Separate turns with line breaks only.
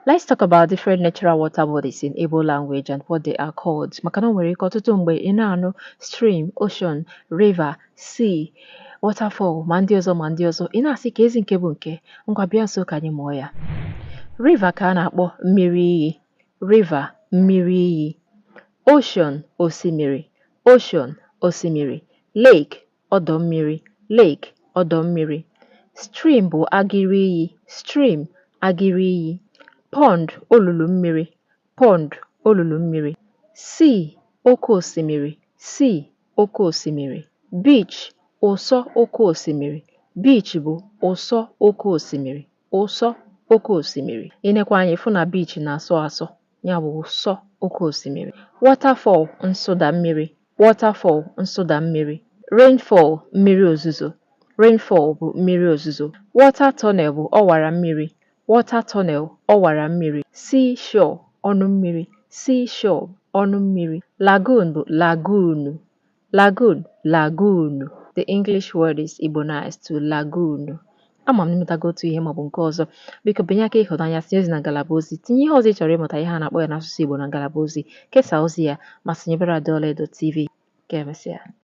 Let's talk about different natural water bodies in Igbo language and what they are called. Maka na o nwere ike ọtụtụ mgbe ị na-anụ stream, ocean, river, sea, waterfall ma ndị ọzọ ma ndị ọzọ, ị na-asị ka ezi nke bụ nke. Ngwa, bịa nso ka anyị mụọ ya. River ka a na-akpọ mmiri iyi. River, mmiri iyi. Ocean, osimiri. Ocean, osimiri. Lake, ọdọ mmiri. Lake, ọdọ mmiri. Stream bụ agịrị iyi. Stream, agịrị iyi. Pond, olulu mmiri. Pond, olulu mmiri. Sea, oke osimiri. Sea, oke osimiri. Beach, ụsọ oke osimiri. Beach bụ ụsọ oke osimiri. Ụsọ oke osimiri. I nekwa anya, ịfụ na beach na-asọ asọ, ya bụ ụsọ oke osimiri. Waterfall, nsụda mmiri. Waterfall, nsụda mmiri. Rainfall, mmiri ozuzo. Rainfall bụ mmiri ozuzo. Water tunnel bụ ọwara mmiri. Water tunnel, ọwara mmiri. Seashore, ọnụ mmiri. Seashore, ọnụ mmiri. Lagoon bụ lagoon. Lagoon, lagoon. The English word is Igbonized to lagoon. Ama m n'ịmụtago otu ihe maọbụ nke ọzọ. Biko binye aka ịhụnanya, tinye ozi na ngalaba ozi, tinye ihe ọzọ ị chọrọ ịmụta ihe a na-akpọ ya n'asụsụ Igbo na ngalaba ozi, kesaa ozi ya ma sonyebere Adaọlaedo TV. Ka emesịa.